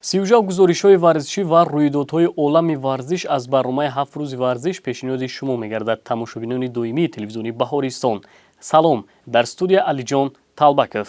Сиюжав гузоришҳои варзишӣ ва рӯйдодҳои олами варзиш аз барномаи «Ҳафт рӯзи варзиш» пешниҳоди шумо мегардад. Тамошобинони доимии телевизиони «Баҳористон», салом! Дар студия Алиҷон Талбаков.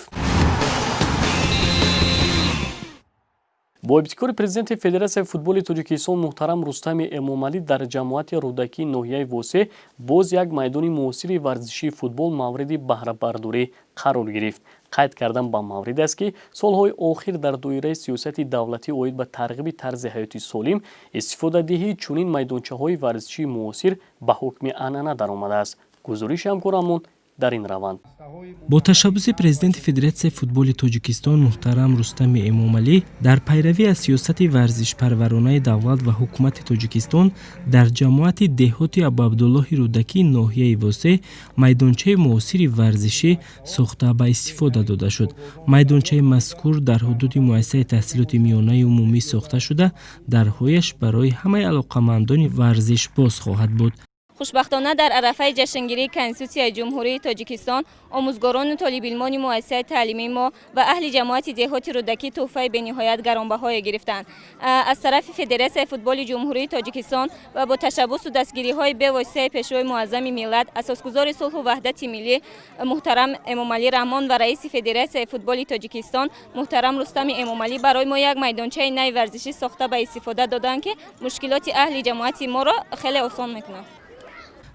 Бо ибтикори президенти Федератсияи футболи Тоҷикистон муҳтарам Рустами Эмомалӣ дар ҷамоати Рӯдакии ноҳияи Восеъ боз як майдони муосири варзишии футбол мавриди баҳрабардорӣ қарор гирифт. Қайд кардан ба маврид аст, ки солҳои охир дар доираи сиёсати давлатӣ оид ба тарғиби тарзи ҳаёти солим истифодадиҳии чунин майдончаҳои варзишии муосир ба ҳукми анъана даромадааст. Гузориши ҳамкорамон дар ин раванд. Бо ташаббуси президенти Федератсияи футболи Тоҷикистон муҳтарам Рустами Эмомалӣ, дар пайравӣ аз сиёсати варзишпарваронаи давлат ва ҳукумати Тоҷикистон, дар ҷамоати деҳоти Абуабдуллоҳи Рӯдакии ноҳияи Восеъ майдончаи муосири варзишӣ сохта ба истифода дода шуд. Майдончаи мазкур дар ҳудуди муассисаи таҳсилоти миёнаи умумӣ сохта шуда, дарҳояш барои ҳамаи алоқамандони варзиш боз хоҳад буд. Хушбахтона, дар арафаи ҷашнгирии Конститутсияи Ҷумҳурии Тоҷикистон омӯзгорону толибилмони муассисаи таълимии мо ва аҳли ҷамоати деҳоти Рӯдакӣ тӯҳфаи бениҳоят гаронбаҳое гирифтанд. Аз тарафи Федератсияи футболи Ҷумҳурии Тоҷикистон ва бо ташаббусу дастгириҳои бевоситаи Пешвои муаззами миллат, асосгузори сулҳу ваҳдати миллӣ муҳтарам Эмомалӣ Раҳмон ва раиси Федератсияи футболи Тоҷикистон муҳтарам Рустами Эмомалӣ барои мо як майдончаи нави варзишӣ сохта ба истифода доданд, ки мушкилоти аҳли ҷамоати моро хеле осон мекунад.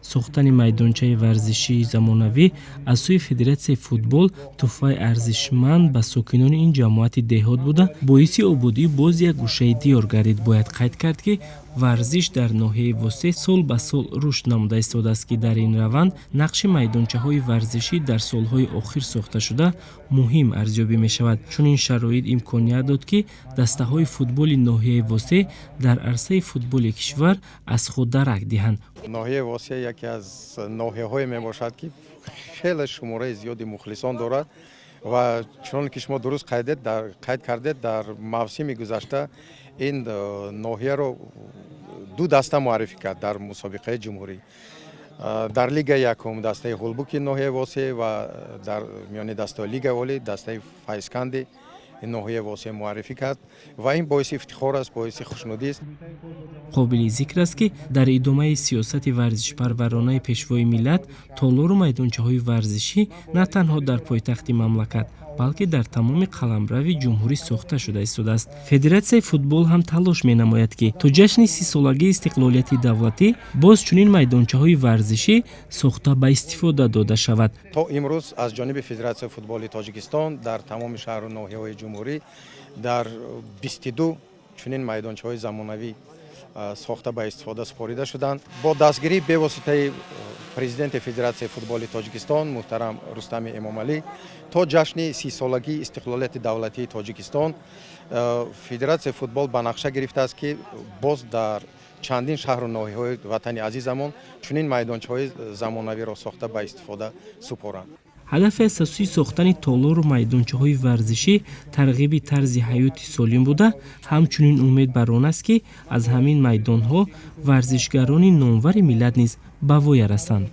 Сохтани майдончаи варзишии замонавӣ аз сӯи Федератсияи футбол тӯҳфаи арзишманд ба сокинони ин ҷамоати деҳот буда, боиси ободии боз як гӯшаи диёр гардид. Бояд қайд кард, ки варзиш дар ноҳияи Восеъ сол ба сол рушд намуда истодааст, ки дар ин раванд нақши майдончаҳои варзишӣ дар солҳои охир сохташуда муҳим арзёбӣ мешавад. Чунин шароит имконият дод, ки дастаҳои футболи ноҳияи Восеъ дар арсаи футболи кишвар аз худ дарак диҳанд. Ноҳияи Восеъ яке аз ноҳияҳое мебошад, ки хеле шумораи зиёди мухлисон дорад, ва чуноне ки шумо дуруст қайд кардед, дар мавсими гузашта ин ноҳияро ду даста муаррифӣ кард дар мусобиқаи ҷумҳурӣ. Дар лигаи якум дастаи Ҳулбуки ноҳияи Восеъ ва дар миёни дастаҳои лигаи олӣ дастаи Файзканди ноҳияи Восеъ муаррифӣ кард, ва ин боиси ифтихор аст, боиси хушнудист. Қобили зикр аст, ки дар идомаи сиёсати варзишпарваронаи Пешвои миллат толору майдончаҳои варзишӣ на танҳо дар пойтахти мамлакат, балки дар тамоми қаламрави ҷумҳурӣ сохта шуда истодааст. Федератсияи футбол ҳам талош менамояд, ки то ҷашни 30-солагии истиқлолияти давлатӣ боз чунин майдончаҳои варзишӣ сохта ба истифода дода шавад. То имрӯз аз ҷониби Федератсияи футболи Тоҷикистон дар тамоми шаҳру ноҳияҳои ҷумҳурӣ дар 22 чунин майдончаҳои замонавӣ сохта ба истифода супорида шуданд. Бо дастгирии бевоситаи президенти Федератсияи футболи Тоҷикистон муҳтарам Рустами Эмомалӣ то ҷашни 30-солагии истиқлолияти давлатии Тоҷикистон Федератсияи футбол ба нақша гирифтааст, ки боз дар чандин шаҳру ноҳияҳои ватани азизамон чунин майдончаҳои замонавиро сохта ба истифода супоранд. Ҳадафи асосии сохтани толору майдончаҳои варзишӣ тарғиби тарзи ҳаёти солим буда, ҳамчунин умед бар он аст, ки аз ҳамин майдонҳо варзишгарони номвари миллат низ ба воя расанд.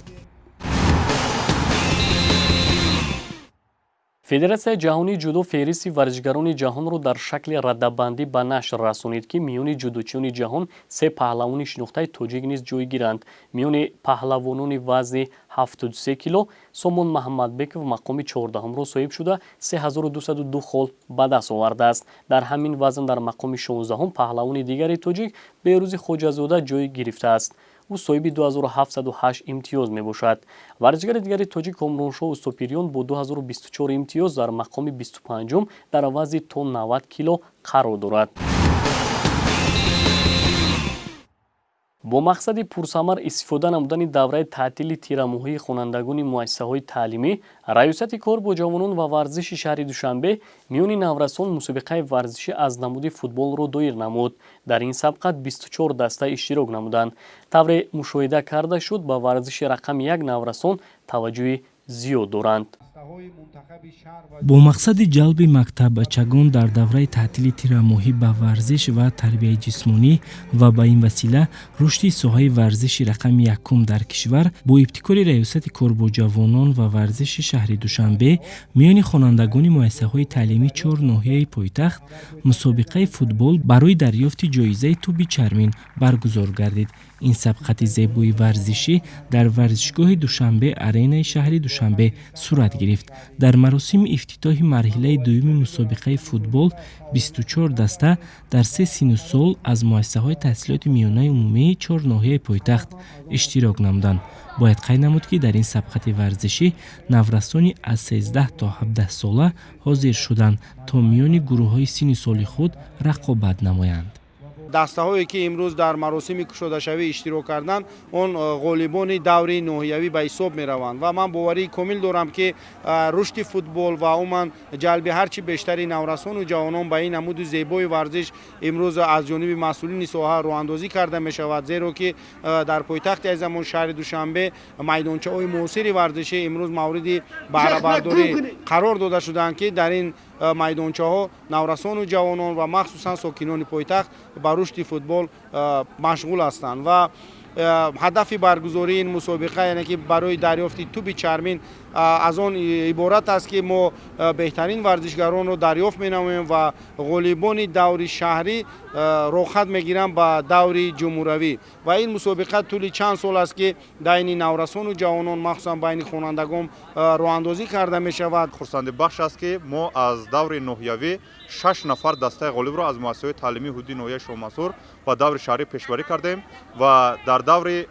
Федератсияи ҷаҳонии ҷудо феҳристи варзишгарони ҷаҳонро дар шакли радабандӣ ба нашр расонид, ки миёни ҷудочиёни ҷаҳон се паҳлавони шинохтаи тоҷик низ ҷойгиранд. Миёни паҳлавонони вазни 73 кило Сомон Маҳаммадбеков мақоми 14-ҳумро соҳиб шуда, 3202 хол ба даст овардааст. Дар ҳамин вазн дар мақоми 16-ҳум паҳлавони дигари тоҷик Беҳрӯзи Хоҷазода ҷой гирифтааст. Ӯ соҳиби 2708 имтиёз мебошад. Варзишгари дигари тоҷик Комроншоҳ Устопирён бо 2024 имтиёз дар мақоми 25-ум дар вазни то 90 кило қарор дорад. Бо мақсади пурсамар истифода намудани давраи таътили тирамоҳии хонандагони муассисаҳои таълимӣ Раёсати кор бо ҷавонон ва варзиши шаҳри Душанбе миёни наврасон мусобиқаи варзишӣ аз намуди футболро доир намуд. Дар ин сабқат 24 даста иштирок намуданд. Тавре мушоҳида карда шуд, ба варзиши рақами як наврасон таваҷҷӯҳи зиёд доранд. Бо мақсади ҷалби мактаббачагон дар давраи таътили тирамоҳӣ ба варзиш ва тарбияи ҷисмонӣ ва ба ин васила рушди соҳаи варзиши рақами якум дар кишвар бо ибтикори Раёсати кор бо ҷавонон ва варзиши шаҳри Душанбе миёни хонандагони муассисаҳои таълимии чор ноҳияи пойтахт мусобиқаи футбол барои дарёфти ҷоизаи тӯби чармин баргузор гардид. Ин сабқати зебои варзишӣ дар варзишгоҳи Душанбе Аренаи шаҳри Душанбе сурат гирифт. Дар маросими ифтитоҳи марҳилаи дуюми мусобиқаи футбол 24 даста дар се синну сол аз муассисаҳои таҳсилоти миёнаи умумии чор ноҳияи пойтахт иштирок намуданд. Бояд қайд намуд, ки дар ин сабқати варзишӣ наврасони аз 13 то 17 сола ҳозир шуданд, то миёни гурӯҳҳои синну соли худ рақобат намоянд. Дастаҳое, ки имрӯз дар маросими кушодашавӣ иштирок карданд, он ғолибони даври ноҳиявӣ ба ҳисоб мераванд ва ман боварии комил дорам, ки рушди футбол ва умуман ҷалби ҳарчи бештари наврасону ҷавонон ба ин намуди зебои варзиш имрӯз аз ҷониби масъулини соҳа роҳандозӣ карда мешавад, зеро ки дар пойтахти азизамон шаҳри Душанбе майдончаҳои муосири варзишӣ имрӯз мавриди баҳрабардорӣ қарор дода шуданд, ки дар ин майдончаҳо наврасону ҷавонон ва махсусан сокинони пойтахт ба рушди футбол машғул ҳастанд. Ва ҳадафи баргузории ин мусобиқа, яъне ки барои дарёфти тӯби чармин, аз он иборат аст, ки мо беҳтарин варзишгаронро дарёфт менамоем ва ғолибони даври шаҳрӣ роҳхат мегиранд ба даври ҷумҳуравӣ. Ва ин мусобиқа тӯли чанд сол аст, ки байни наврасону ҷавонон, махсусан байни хонандагон роҳандозӣ карда мешавад. Хурсандибахш аст, ки мо аз даври ноҳиявӣ шаш нафар дастаи ғолибро аз муассисаҳои таълимии ҳудуди ноҳияи Шоҳмансур ба даври шаҳрӣ пешбарӣ кардем ва дар даври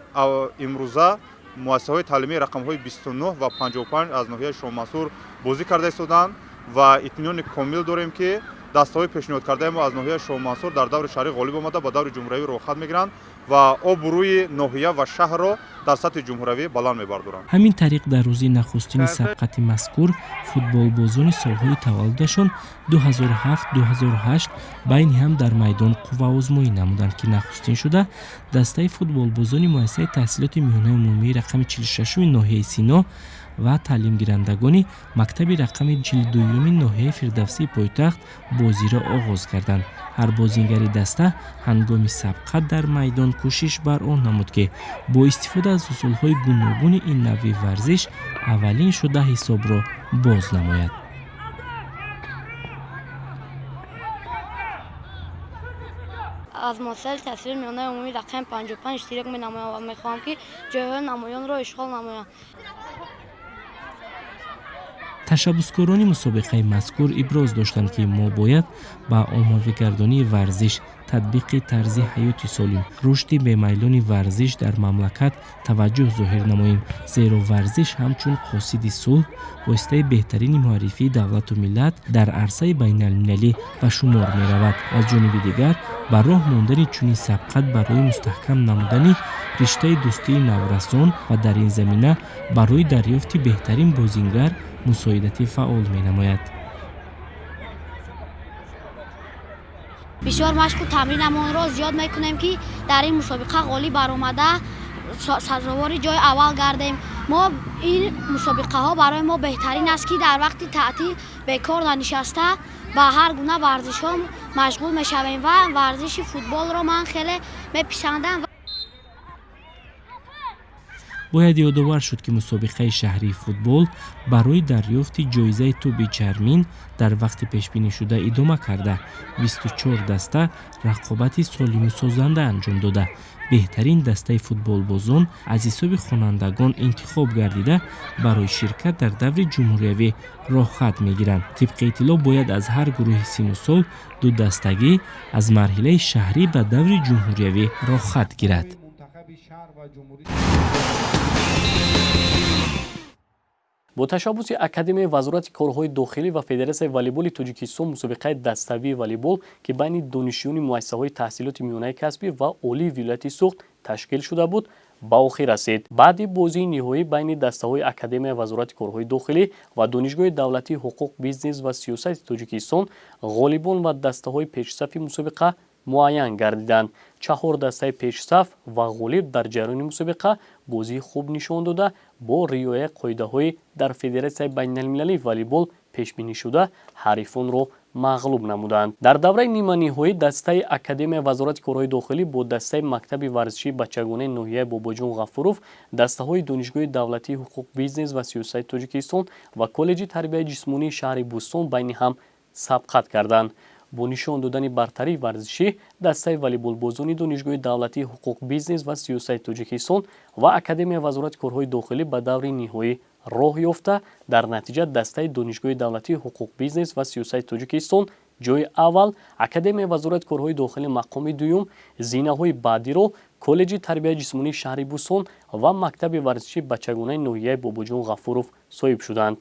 имрӯза муассисаҳои таълимии рақамҳои 29 ва 55 аз ноҳияи Шоҳмансур бозӣ карда истоданд ва итминони комил дорем, ки дастаҳои пешниҳодкардаи мо аз ноҳияи Шоҳмансур дар даври шаҳрӣ ғолиб омада, ба даври ҷумҳуравӣ роҳхат мегиранд ва обрӯи ноҳия ва шаҳрро дар сатҳи ҷумҳуравӣ баланд мебардоранд. Ҳамин тариқ, дар рӯзи нахустини сабқати мазкур футболбозони солҳои таваллудашон 2007-2008 байни ҳам дар майдон қувваозмоӣ намуданд, ки нахустин шуда дастаи футболбозони муассисаи таҳсилоти миёнаи умумии рақами 46-уми ноҳияи Сино ва таълимгирандагони мактаби рақами 42-юми ноҳияи Фирдавсии пойтахт бозиро оғоз карданд. Ҳар бозингари даста ҳангоми сабқат дар майдон кӯшиш бар он намуд, ки бо истифода аз усулҳои гуногуни ин навъи варзиш аввалин шуда ҳисобро боз намояд. Аз муассисаи таҳсили миёнаи умумии рақами 55 иштирок менамоям ва мехоҳам, ки ҷойҳои намоёнро ишғол намоям. Ташаббускорони мусобиқаи мазкур иброз доштанд, ки мо бояд ба оммавигардонии варзиш, татбиқи тарзи ҳаёти солим, рушди бемайлони варзиш дар мамлакат таваҷҷӯҳ зоҳир намоем, зеро варзиш ҳамчун қосиди сулҳ, воситаи беҳтарини муаррифии давлату миллат дар арсаи байналмилалӣ ба шумор меравад. Аз ҷониби дигар, ба роҳ мондани чунин сабқат барои мустаҳкам намудани риштаи дӯстии наврасон ва дар ин замина барои дарёфти беҳтарин бозингар мусоидати фаъол менамояд. Бисёр машқу тамринамонро зиёд мекунем, ки дар ин мусобиқа ғолиб баромада, сазовори ҷои аввал гардем. Мо ин мусобиқаҳо барои мо беҳтарин аст, ки дар вақти таътил бекор нанишаста ба ҳар гуна варзишҳо машғул мешавем ва варзиши футболро ман хеле меписандам. Бояд ёдовар шуд, ки мусобиқаи шаҳрии футбол барои дарёфти ҷоизаи тӯби чармин дар вақти пешбинишуда идома карда, 24 даста рақобати солиму созанда анҷом дода, беҳтарин дастаи футболбозон аз ҳисоби хонандагон интихоб гардида, барои ширкат дар даври ҷумҳуриявӣ роҳхат мегиранд. Тибқи иттилоъ, бояд аз ҳар гурӯҳи синну сол ду дастагӣ аз марҳилаи шаҳрӣ ба даври ҷумҳуриявӣ роҳхат гирад. Бо ташаббуси Академияи Вазорати корҳои дохилӣ ва Федератсияи волейболи Тоҷикистон мусобиқаи даставии волейбол, ки байни донишҷӯёни муассисаҳои таҳсилоти миёнаи касбӣ ва олии вилояти Суғд ташкил шуда буд, ба охир расид. Баъди бозии ниҳоӣ байни дастаҳои Академияи Вазорати корҳои дохилӣ ва Донишгоҳи давлатии ҳуқуқ, бизнес ва сиёсати Тоҷикистон ғолибон ва дастаҳои пешсафи мусобиқа муайян гардиданд. Чаҳор дастаи пешсаф ва ғолиб дар ҷараёни мусобиқа бозии хуб нишон дода, бо риояи қоидаҳои дар Федератсияи байналмилалии волейбол пешбинишуда ҳарифонро мағлуб намуданд. Дар давраи ниманиҳоӣ дастаи Академияи Вазорати корҳои дохилӣ бо дастаи мактаби варзишии бачагонаи ноҳияи Бобоҷон Ғафуров, дастаҳои Донишгоҳи давлатии ҳуқуқ, бизнес ва сиёсати Тоҷикистон ва Коллеҷи тарбияи ҷисмонии шаҳри Бӯстон байни ҳам сабқат карданд. Бо нишон додани бартарии варзишӣ, дастаи волейболбозони Донишгоҳи давлатии ҳуқуқ, бизнес ва сиёсати Тоҷикистон ва Академияи Вазорати корҳои дохилӣ ба даври ниҳоӣ роҳ ёфта, дар натиҷа дастаи Донишгоҳи давлатии ҳуқуқ, бизнес ва сиёсати Тоҷикистон ҷойи аввал, Академияи Вазорати корҳои дохилӣ мақоми дуюм, зинаҳои баъдиро Коллеҷи тарбияи ҷисмонии шаҳри Бӯстон ва мактаби варзишии бачагонаи ноҳияи Бобоҷон Ғафуров соҳиб шуданд.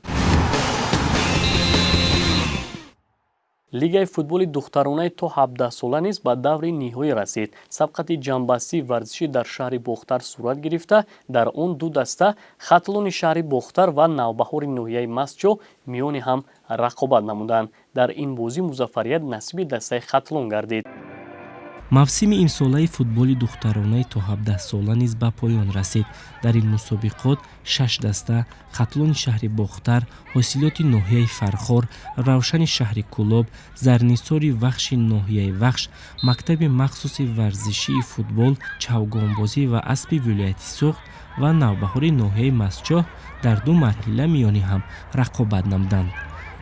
Лигаи футболи духтаронаи то 17-сола низ ба даври ниҳоӣ расид. Сабқати ҷамъбастии варзишӣ дар шаҳри Бохтар сурат гирифта, дар он ду даста Хатлони шаҳри Бохтар ва Навбаҳори ноҳияи Мастчоҳ миёни ҳам рақобат намуданд. Дар ин бозӣ музаффарият насиби дастаи Хатлон гардид. Мавсими имсолаи футболи духтаронаи то 17-сола низ ба поён расид. Дар ин мусобиқот 6 даста Хатлони шаҳри Бохтар, ҳосилоти ноҳияи Фархор, Равшани шаҳри Кӯлоб, Зарнисори Вахши ноҳияи Вахш, мактаби махсуси варзишии футбол, чавгонбозӣ ва аспи вилояти Суғд ва Навбаҳори ноҳияи Мастчоҳ дар ду марҳила миёни ҳам рақобат намуданд.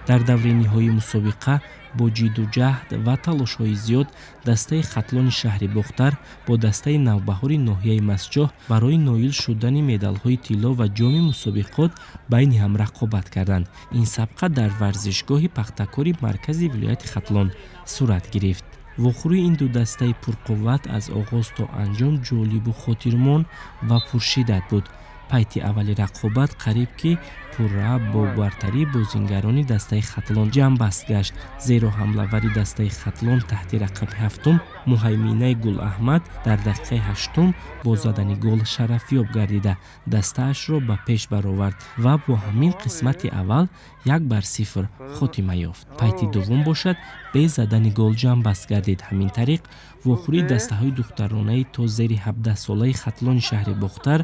Дар даври ниҳоии мусобиқа бо ҷидду ҷаҳд ва талошҳои зиёд дастаи Хатлони шаҳри Бохтар бо дастаи Навбаҳори ноҳияи Мастчоҳ барои ноил шудани медалҳои тилло ва ҷоми мусобиқот байни ҳам рақобат карданд. Ин сабқа дар варзишгоҳи Пахтакори маркази вилояти Хатлон сурат гирифт. Вохӯрии ин ду дастаи пурқувват аз оғоз то анҷом ҷолибу хотирмон ва пуршиддат буд. Пайти аввали рақобат қариб ки пурра бо бартарии бозингарони дастаи Хатлон ҷамъбаст гашт, зеро ҳамлавари дастаи Хатлон таҳти рақами 7 Муҳайминаи Гулаҳмад дар дақиқаи 8 бо задани гол шарафёб гардида дастаашро ба пеш баровард ва бо ҳамин қисмати аввал 1-0 хотима ёфт. Пайти дуввум бошад бе задани гол ҷамъбаст гардид. Ҳамин тариқ вохӯрии дастаҳои духтаронаи то зери 17-солаи Хатлони шаҳри Бохтар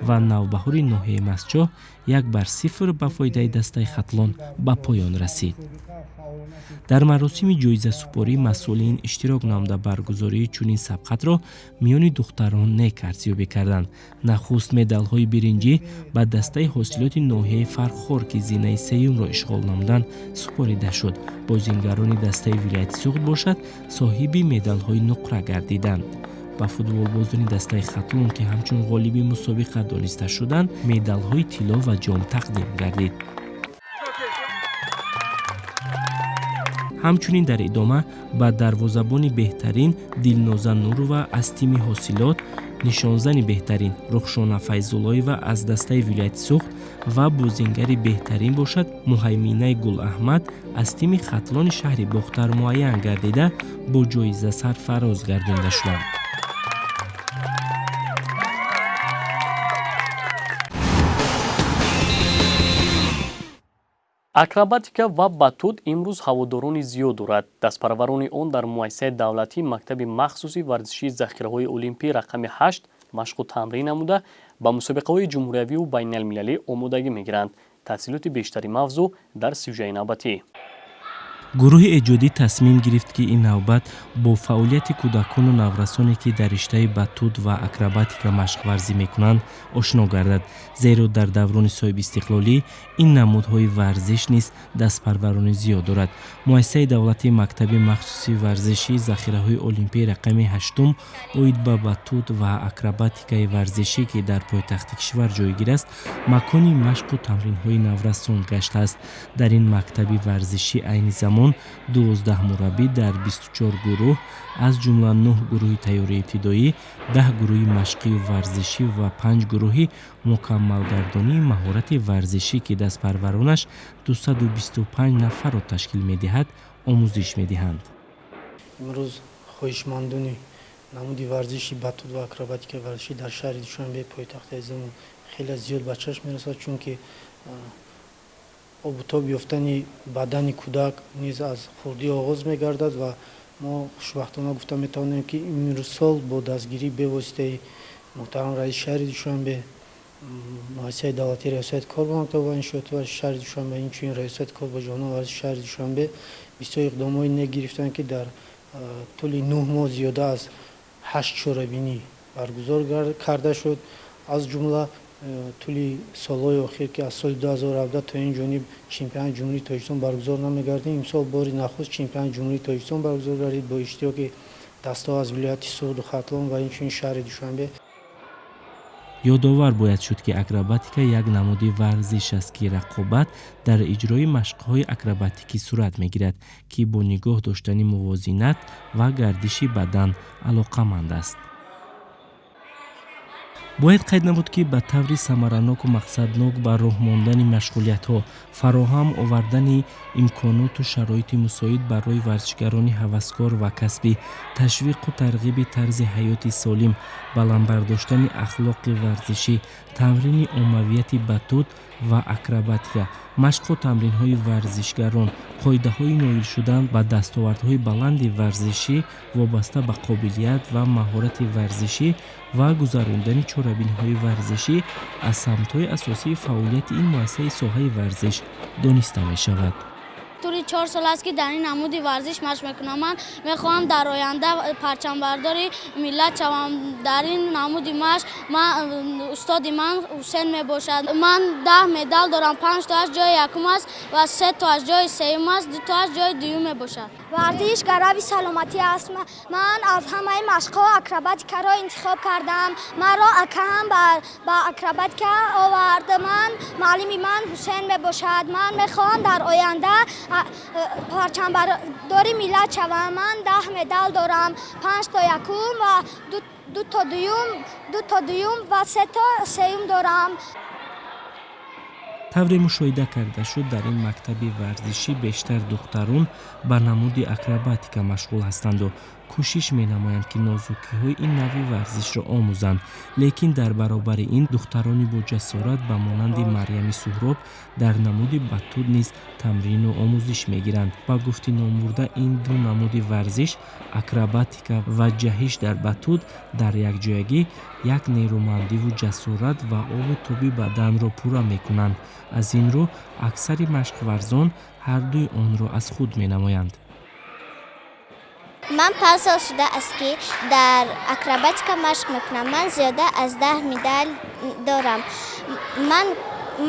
ва Навбаҳори ноҳияи Мастчоҳ 1-0 ба фоидаи дастаи Хатлон ба поён расид. Дар маросими ҷоизасупорӣ масъулин иштирок намуда баргузории чунин сабқатро миёни духтарон нек арзёбӣ карданд. Нахуст медалҳои биринҷӣ ба дастаи ҳосилоти ноҳияи Фархор, ки зинаи сеюмро ишғол намуданд, супорида шуд. Бозингарони дастаи вилояти Суғд бошад соҳиби медалҳои нуқра гардиданд. Ба футболбозони дастаи Хатлон, ки ҳамчун ғолиби мусобиқа дониста шуданд, медалҳои тилло ва ҷом тақдим гардид. Ҳамчунин дар идома ба дарвозабони беҳтарин Дилноза Нурова аз тими ҳосилот, нишонзани беҳтарин Рухшона Файзуллоева аз дастаи вилояти Суғд ва бозингари беҳтарин бошад Муҳайминаи Гулаҳмад аз тими Хатлони шаҳри Бохтар муайян гардида бо ҷоиза сарфароз гардонда шуданд. Акробатика ва батут имрӯз ҳаводорони зиёд дорад. Дастпарварони он дар муассисаи давлатии мактаби махсуси варзишии захираҳои олимпӣ рақами 8 машқу тамрин намуда ба мусобиқаҳои ҷумҳуриявию байналмилалӣ омодагӣ мегиранд. Тафсилоти бештари мавзӯъ дар сюжаи навбатӣ. Гурӯҳи эҷодӣ тасмим гирифт, ки ин навбат бо фаъолияти кӯдакону наврасоне, ки дар риштаи батут ва акробатика машқварзӣ мекунанд, ошно гардад, зеро дар даврони соҳибистиқлолӣ ин намудҳои варзиш низ дастпарварони зиёд дорад. Муассисаи давлатии мактаби махсуси варзишии захираҳои олимпии рақами 8 оид ба батут ва акробатикаи варзишӣ, ки дар пойтахти кишвар ҷойгир аст, макони машқу тамринҳои наврасон гаштааст. Дар ин мактаби варзишӣ айни замон 12 мураббӣ дар 24 гурӯҳ, аз ҷумла 9 гурӯҳи тайёрии ибтидоӣ, 10 гурӯҳи машқию варзишӣ ва 5 гурӯҳи мукаммалгардонии маҳорати варзишӣ, ки дастпарваронаш 225 нафарро ташкил медиҳад, омӯзиш медиҳанд. Имрӯз хоҳишмандони намуди варзиши батут ва акробатикаи варзишӣ дар шаҳри Душанбе, пойтахти азизамон, хеле зиёд ба чашм мерасад, чунки обутоб ёфтани бадани кӯдак низ аз хурдӣ оғоз мегардад ва мо хушбахтона гуфта метавонем, ки имрӯзсол бо дастгирии бевоситаи муҳтарам раиси шаҳри Душанбе, Муассисаи давлатии раёсати кор бо мактаб ва иншооти варзиши шаҳри Душанбе, инчунин раёсати кор бо ҷавонон варзиши шаҳри Душанбе бисёр иқдомҳои нек гирифтанд, ки дар тӯли 9 моҳ зиёда аз 8 чорабинӣ баргузор карда шуд. Аз ҷумла тӯли солҳои охир, ки аз соли 2017 то ин ҷониб чемпионати Ҷумҳурии Тоҷикистон баргузор намегардид, имсол бори нахуст чемпионати Ҷумҳурии Тоҷикистон баргузор гардид бо иштироки дастаҳо аз вилояти Суғду Хатлон ва инчунин шаҳри Душанбе. Ёдовар бояд шуд, ки акробатика як намуди варзиш аст, ки рақобат дар иҷрои машқҳои акробатикӣ сурат мегирад, ки бо нигоҳ доштани мувозинат ва гардиши бадан алоқаманд аст. Бояд қайд намуд, ки ба таври самараноку мақсаднок ба роҳ мондани машғулиятҳо, фароҳам овардани имконоту шароити мусоид барои варзишгарони ҳаваскор ва касбӣ, ташвиқу тарғиби тарзи ҳаёти солим, баланд бардоштани ахлоқи варзишӣ, тамрини оммавияти батут ва акробатика, машқу тамринҳои варзишгарон, қоидаҳои ноил шудан ба дастовардҳои баланди варзишӣ вобаста ба қобилият ва маҳорати варзишӣ ва гузарондани чорабиниҳои варзишӣ аз самтҳои асосии фаъолияти ин муассисаи соҳаи варзиш дониста мешавад. Тӯли 4 сол аст, ки дар ин намуди варзиш машқ мекунам. Ман мехоҳам дар оянда парчамбардори миллат шавам. Дар ин намуди машқ устоди ман Ҳусен мебошад. Ман 10 медал дорам, 5 тоаш ҷои якум аст ва 3 тоаш ҷои сеюм аст, 2 тоаш ҷои дуюм мебошад. Варзиш гарави саломатӣ аст. Ман аз ҳамаи машқҳо акробатикаро интихоб кардам. Маро акаам ба акробатика овард. Муаллими ман Ҳусен мебошад. Ман мехоҳам дар оянда парчамбардори миллат шавам. Ман 10 медал дорам, 5 то якум ва 2 то дуюм, 2 то дуюм ва 3 то сеюм дорам. Тавре мушоҳида карда шуд, дар ин мактаби варзишӣ бештар духтарон ба намуди акробатика машғул ҳастанду кӯшиш менамоянд, ки нозукиҳои ин навъи варзишро омӯзанд. Лекин дар баробари ин духтарони боҷасорат ба монанди Марьями Суҳроб дар намуди батут низ тамрину омӯзиш мегиранд. Ба гуфти номбурда, ин ду намуди варзиш акробатика ва ҷаҳиш дар батут дар якҷоягӣ як нерӯмандиву ҷасорат ва обу тоби баданро пурра мекунанд. Аз ин рӯ аксари машқварзон ҳардуи онро аз худ менамоянд. Ман 5 сол шуда аст, ки дар акробатика машқ мекунам. Ман зиёда аз 10 медал дорам.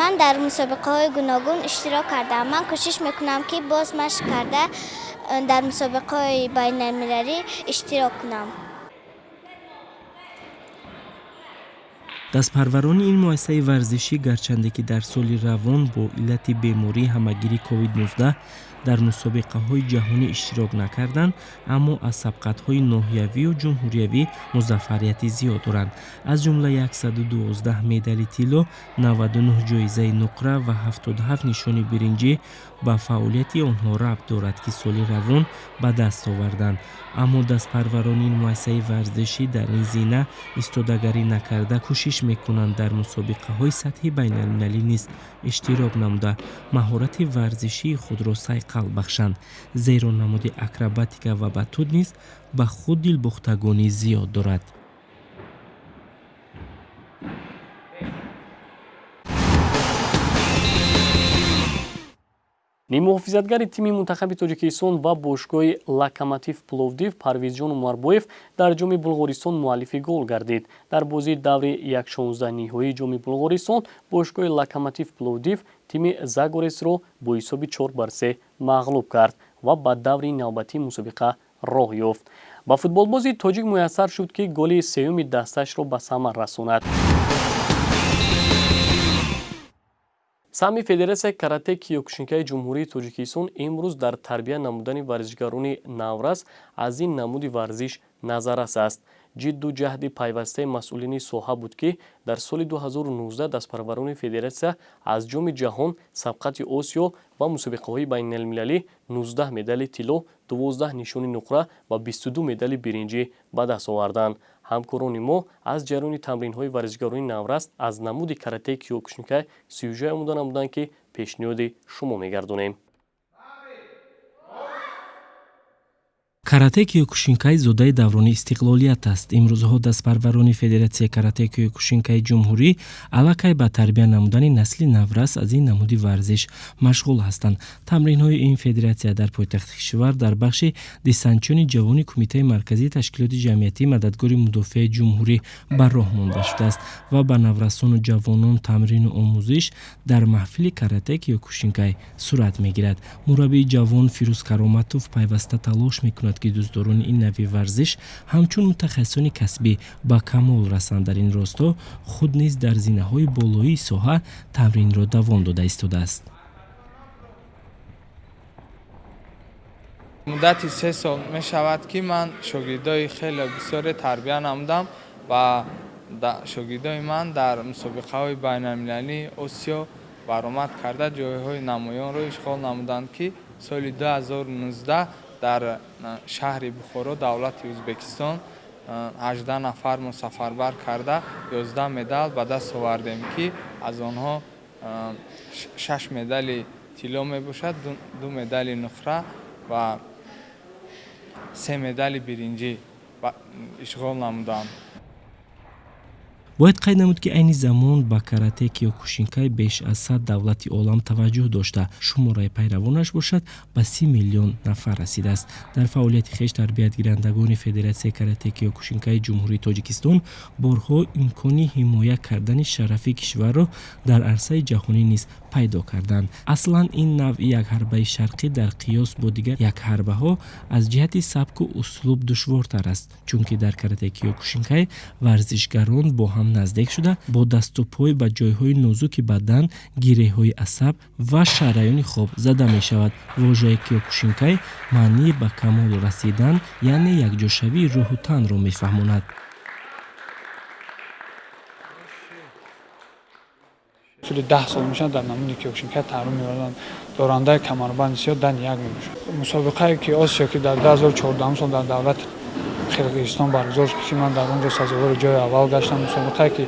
Ман дар мусобиқаҳои гуногун иштирок кардам. Ман кӯшиш мекунам, ки боз машқ карда дар мусобиқаҳои байналмилалӣ иштирок кунам. Дастпарварони ин муассисаи варзишӣ, гарчанде ки дар соли равон бо иллати бемории ҳамагири COVID-19 дар мусобиқаҳои ҷаҳонӣ иштирок накарданд, аммо аз сабқатҳои ноҳиявию ҷумҳуриявӣ музаффарияти зиёд доранд. Аз ҷумла 112 медали тилло, 99 ҷоизаи нуқра ва 77 нишони биринҷӣ ба фаъолияти онҳо рабт дорад, ки соли равон ба даст оварданд. Аммо дастпарварони ин муассисаи варзишӣ дар ин зина истодагарӣ накарда кӯшиш мекунанд дар мусобиқаҳои сатҳи байналмилалӣ низ иштирок намуда маҳорати варзишии худро сайқал бахшанд, зеро намуди акробатика ва батут низ ба худ дилбохтагонӣ зиёд дорад. Ниммуҳофизатгари тими мунтахаби Тоҷикистон ва бошгоҳи Локомотив Пловдив Парвизҷон Умарбоев дар ҷоми Булғористон муаллифи гол гардид. Дар бозии даври 1/16 ниҳоии ҷоми Булғористон бошгоҳи Локомотив Пловдив тими Загоресро бо ҳисоби 4-3 мағлуб кард ва ба даври навбатии мусобиқа роҳ ёфт. Ба футболбози тоҷик муяссар шуд, ки голи сеюми дасташро ба самар расонад. Саҳми Федератсияи карате киёкушинкаи Ҷумҳурии Тоҷикистон имрӯз дар тарбия намудани варзишгарони наврас аз ин намуди варзиш назаррас аст. Ҷидду ҷаҳди пайвастаи масъулини соҳа буд, ки дар соли 2019 дастпарварони федератсия аз ҷоми ҷаҳон, сабқати Осиё ва мусобиқаҳои байналмилалӣ 19 медали тилло, 12 нишони нуқра ва 22 медали биринҷӣ ба даст оварданд. Ҳамкорони мо аз ҷараёни тамринҳои варзишгарони наврас аз намуди каратеи киёкушинкай сюжа омода намуданд, ки пешниҳоди шумо мегардонем. Карате киёкушинкай зодаи даврони истиқлолият аст. Имрӯзҳо дастпарварони Федератсияи карате киёкушинкаи ҷумҳурӣ аллакай ба тарбия намудани насли наврас аз ин намуди варзиш машғул ҳастанд. Тамринҳои ин федератсия дар пойтахти кишвар дар бахши десантчиёни ҷавони Кумитаи марказии ташкилоти ҷамъиятии мададгори мудофиаи ҷумҳурӣ ба роҳ монда шудааст ва ба наврасону ҷавонон тамрину омӯзиш дар маҳфили карате киёкушинкай сурат мегирад. Мураббии ҷавон Фирӯз Кароматов пайваста талош мекунад, ки дӯстдорони ин нави варзиш ҳамчун мутахассисони касбӣ ба камол расанд. Дар ин росто худ низ дар зинаҳои болоии соҳа тамринро давом дода истодааст. Муддати 3 сол мешавад, ки ман шогирдои хеле бисёре тарбия намудам ва шогирдои ман дар мусобиқаҳои байналмилалии Осиё баромад карда ҷойҳои намоёнро ишғол намуданд, ки соли 2019 дар шаҳри Бухоро, давлати Ӯзбекистон, 18 нафар мо сафарбар карда 11 медал ба даст овардем, ки аз онҳо 6 медали тилло мебошад, 2 медали нуқра ва 3 медали биринҷӣ ишғол намуданд. Бояд қайд намуд, ки айни замон ба карате киёкушинкай беш аз 100 давлати олам таваҷҷӯҳ дошта, шумораи пайравонаш бошад ба 30 миллион нафар расидааст. Дар фаъолияти хеш тарбиятгирандагони Федератсияи карате киёкушинкаи Ҷумҳурии Тоҷикистон борҳо имкони ҳимоя кардани шарафи кишварро дар арсаи ҷаҳонӣ низ пайдо карданд. Аслан ин навъи якҳарбаи шарқӣ дар қиёс бо дигар якҳарбаҳо аз ҷиҳати сабку услуб душвортар аст, чунки дар карате киёкушинкай варзишгарон бо ҳам наздик шуда бо дасту пой ба ҷойҳои нозуки бадан, гиреҳҳои асаб ва шараёни хоб зада мешавад. Вожаи киёкушинкай маънии ба камол расидан, яъне якҷошавии рӯҳу танро мефаҳмонад. Тӯли 10 сол мешавад дар намуди киёкушинкай таълим меёбанд. Дорандаи камарбанди сиёҳ дан як мебошад. Мусобиқае ки Осиё, ки дар 2014 сол дар давлати Қирғизистон баргузор шуд, ки ман дар он ҷо сазовори ҷои аввал гаштам. Мусобиқае ки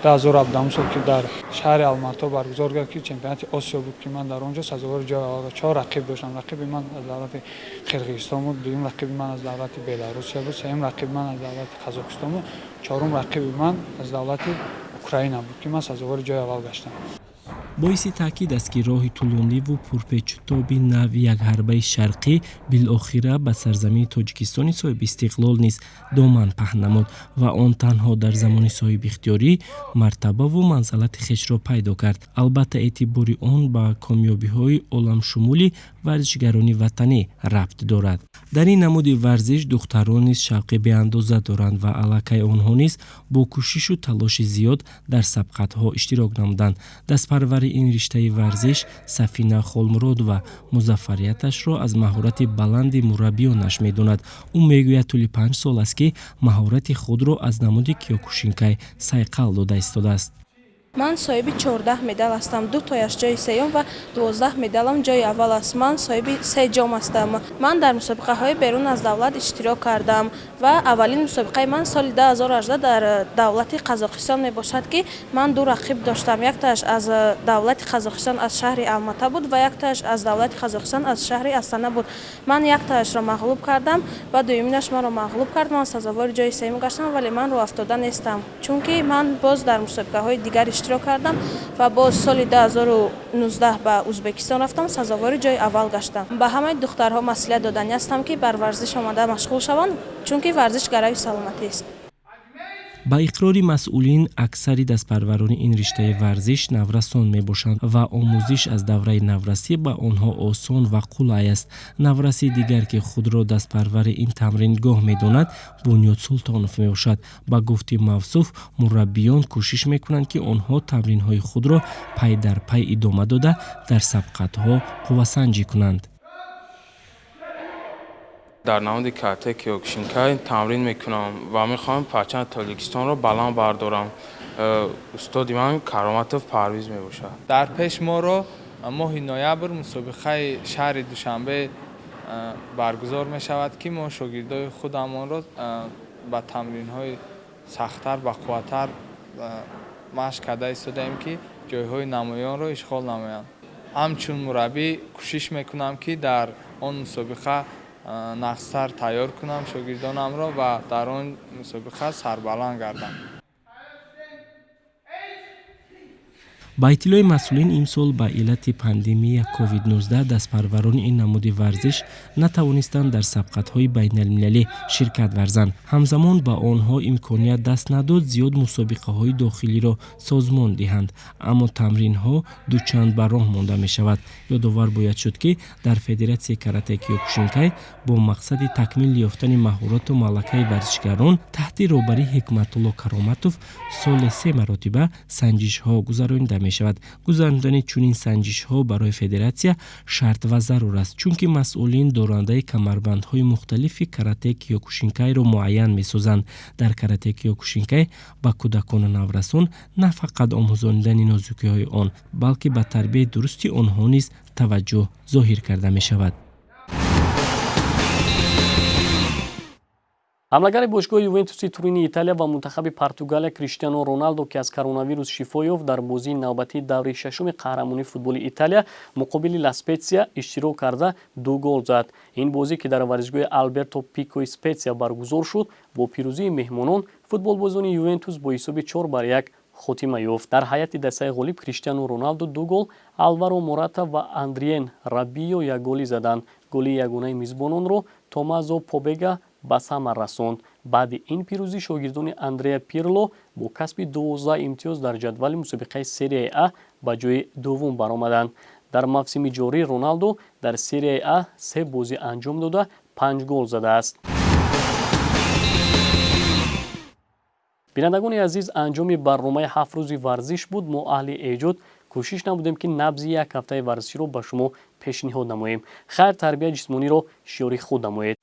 2017 сол ки дар шаҳри Алмато баргузор гашт, ки чемпионати Осиё буд, ки ман дар он ҷо сазовори ҷои аввал гаштам. 4 рақиб доштам. Рақиби ман аз давлати Қирғизистон буд, дуюм рақиби ман аз давлати Беларусия буд, сеюм рақиби ман аз давлати Қазоқистон буд, чорум рақиби ман аз давлати Украина буд, ки ман сазовори ҷои аввал гаштам. Боиси таъкид аст, ки роҳи тӯлониву пурпечутоби нави якҳарбаи шарқӣ билохира ба сарзамини Тоҷикистони соҳибистиқлол низ доман паҳн намуд ва он танҳо дар замони соҳибихтиёрӣ мартабаву манзалати хешро пайдо кард. Албатта, эътибори он ба комёбиҳои оламшумули варзишгарони ватанӣ рабт дорад. Дар ин намуди варзиш духтарон низ шавқи беандоза доранд ва аллакай онҳо низ бо кӯшишу талоши зиёд дар сабқатҳо иштирок намуданд. Дастпарвари ин риштаи варзиш Сафина Холмуродова музаффарияташро аз маҳорати баланди мураббиёнаш медонад. Ӯ мегӯяд, тӯли 5 сол аст, ки маҳорати худро аз намуди киёкушинкай сайқал дода истодааст. Ман соҳиби 14 медал ҳастам, 2 тояш ҷои сеюм ва 12 медалам ҷои аввал аст. Ман соҳиби 3 ҷом ҳастам. Ман дар мусобиқаҳои берун аз давлат иштирок кардам ва аввалин мусобиқаи ман соли 2018 дар давлати Қазоқистон мебошад, ки ман 2 рақиб доштам. Яктааш аз давлати Қазоқистон аз шаҳри Алмата буд ва яктааш аз давлати Қазоқистон аз шаҳри Астана буд. Ман яктаашро мағлуб кардам ва дуюминаш маро мағлуб кард. Ман сазовори ҷои сеюм гаштам, вале ман рӯафтода нестам, чунки ман боз дар мусобиқаҳои дигар иштирок кардам ва боз соли 2019 ба Ӯзбекистон рафтам, сазовори ҷои аввал гаштам. Ба ҳамаи духтарҳо маслиҳат додани ҳастам, ки бар варзиш омада машғул шаванд, чунки варзиш гарави саломатӣ аст. Ба иқрори масъулин, аксари дастпарварони ин риштаи варзиш наврасон мебошанд ва омӯзиш аз давраи наврасӣ ба онҳо осон ва қулай аст. Навраси дигар, ки худро дастпарвари ин тамрингоҳ медонад, Бунёд Султонов мебошад. Ба гуфти мавсуф, мураббиён кӯшиш мекунанд, ки онҳо тамринҳои худро пай дар пай идома дода дар сабқатҳо қуввасанҷӣ кунанд. Дар намуди карате киёкушинкай тамрин мекунам ва мехоҳам парчами Тоҷикистонро баланд бардорам. Устоди ман Кароматов Парвиз мебошад. Дар пеш моро моҳи ноябр мусобиқаи шаҳри Душанбе баргузор мешавад, ки мо шогирдои худамонро ба тамринҳои сахттар, бақувваттар машқ карда истодаем, ки ҷойҳои намоёнро ишғол намоянд. Ҳамчун мураббӣ кӯшиш мекунам, ки дар он мусобиқа нақстар тайёр кунам шогирдонамро ва дар он мусобиқа сарбаланд гардам. Ба иттилои масъулин, имсол ба иллати пандемия COVID-19 дастпарварони ин намуди варзиш натавонистанд дар сабқатҳои байналмилалӣ ширкат варзанд. Ҳамзамон ба онҳо имконият даст надод зиёд мусобиқаҳои дохилиро созмон диҳанд, аммо тамринҳо дучанд ба роҳ монда мешавад. Ёдовар бояд шуд, ки дар Федератсияи карате Киёкушинкай бо мақсади такмил ёфтани маҳорату малакаи варзишгарон таҳти роҳбарии Ҳикматулло Кароматов соли 3 маротиба санҷишҳо гузаронида мешавад. Гузарондани чунин санҷишҳо барои федератсия шарт ва зарур аст, чунки масъулин дорандаи камарбандҳои мухталифи карате киёкушинкайро муайян месозанд. Дар карате киёкушинкай ба кӯдакону наврасон на фақат омӯзонидани нозукиҳои он, балки ба тарбияи дурусти онҳо низ таваҷҷӯҳ зоҳир карда мешавад. Ҳамлагари бошгоҳи Ювентуси Турини Италия ва мунтахаби Португалия Криштиану Роналдо, ки аз коронавирус шифо ёфт, дар бозии навбатии даври шашуми қаҳрамонии футболи Италия муқобили Ла Спетсия иштирок карда 2 гол зад. Ин бозӣ, ки дар варзишгоҳи Алберто Пикои Спетсия баргузор шуд, бо пирӯзии меҳмонон футболбозони Ювентус бо ҳисоби 4-1 хотима ёфт. Дар ҳайати дастаи ғолиб Криштиану Роналдо 2 гол, Алваро Мората ва Андриен Рабио як голӣ заданд. Голи ягонаи мизбононро Томазо Побега ба самар расонд. Баъди ин пирӯзӣ шогирдони Андреа Пирло бо касби 12 имтиёз дар ҷадвали мусобиқаи Серияи А ба ҷои дуввум баромаданд. Дар мавсими ҷорӣ Роналдо дар Серияи А 3 бозӣ анҷом дода 5 гол задааст. Бинандагони азиз, анҷоми барномаи 7 рӯзи варзиш буд. Мо аҳли эҷод кӯшиш намудем, ки набзи як ҳафтаи варзиширо ба шумо пешниҳод намоем. Хайр, тарбияи ҷисмониро шиёри худ намоед.